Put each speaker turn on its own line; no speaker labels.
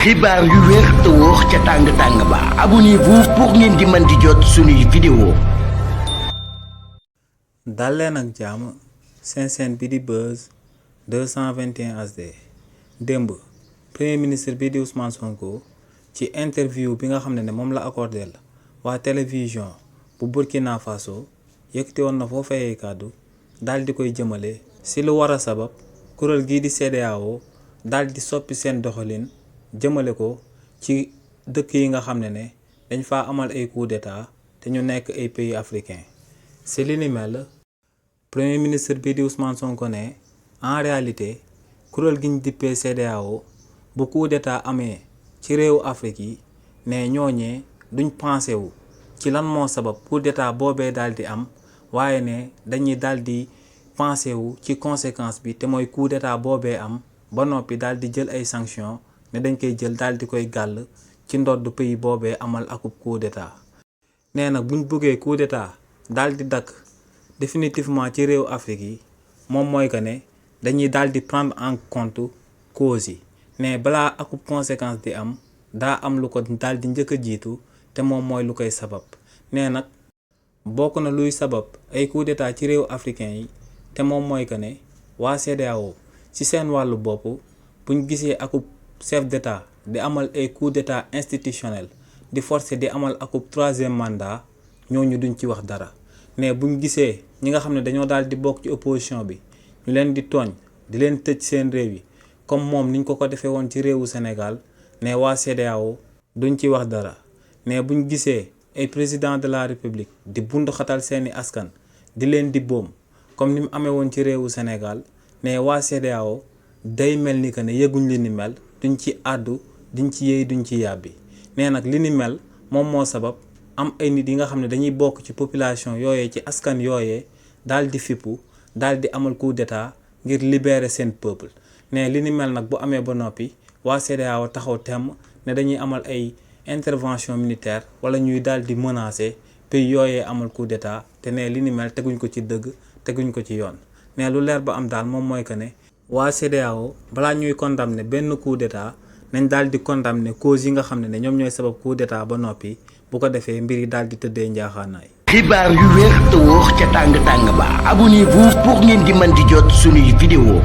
xibaar yu wér te wóor ca tàng-tàng ba abonnez-vous pour ngeen di mën di jot suñuy vidéo.
dal leen ak jàmm seen chaîne bi di Buzz 221 HD. démb premier ministre bi di Ousmane Sonko ci interview bi nga xam ne moom la accordé la waa télévision bu Burkina Faso yëkkati woon na foofu ay kàddu daal di koy jëmale si lu war a sabab kuréel gii di CEDEAO daal di soppi seen doxalin jëmale ko ci dëkk yi nga xam ne dañ faa amal ay coup d'état te ñu nekk ay pays africains. si li ni mel premier ministre bi di Ousmane Sonko ne en réalité kuréel gi ñu dippee CEDEAO bu coup d'état amee ci réewu Afrique yi ne ñooñee duñ pensé wu ci lan moo sabab coup d'état boobee daal di am waaye ne dañuy daal di pensé wu ci conséquence bi te mooy coup d'état boobee am ba noppi daal di jël ay sanctions ne dañ koy jël daal di koy gàll ci ndodd pays boobee amal akub coup d'état. nee nag buñ bëggee coup d'état daal di dakk définitivement ci réewu Afrique yi moom mooy que ne dañuy daal di prendre en compte causes yi ne balaa akub conséquence di am daa am lu ko daal di njëkk a jiitu te moom mooy lu koy sabab. nee nag bokk na luy sabab ay coup d'état ci réewu africain yi te moom mooy que ne waa CEDEAO ci seen wàllu bopp buñ gisee akub chef d'état di amal ay coup d'état institutionnel di forcer di amal akub troisième mandat ñooñu duñ ci wax dara. mais buñ gisee ñi nga xam ne dañoo daal di bokk ci opposition bi ñu leen di tooñ di leen tëj seen réew yi comme moom niñ ko defee woon ci réewu Sénégal ne waa CEDEAO duñ ci wax dara. mais buñ gisee ay président de la république di bundu xatal seeni askan di leen di boom comme ni mu amee woon ci réewu Sénégal ne waa CEDEAO day mel ni que ne yëguñ li ni mel duñ ci àddu duñ ci yéey duñ ci yàbbi. nee nag li ni mel moom moo sabab am ay nit yi nga xam ne dañuy bokk ci population yooyee ci askan yooyee daal di fippu daal di amal coup d'état ngir libérer seen peuple. ne li ni mel nag bu amee ba noppi waa CEDEAO taxaw temm ne dañuy amal ay intervention militaire wala ñuy daal di menacer pays yooyee amal coup d'état te ne li ni mel teguñ ko ci dëgg teguñ ko ci yoon. ne lu leer ba am daal moom mooy que ne waa CEDEAO balaa ñuy condamner benn coup d'état nañ daal di condamner cause yi nga xam ne ñoom ñooy sabab coup d'état ba noppi bu ko defee mbir yi daal di tëddee njaaxaanaay.
xibaar yu wér te wóor ca tàng-tàng ba abonnez-vous pour ngeen di mën di jot suñuy vidéo.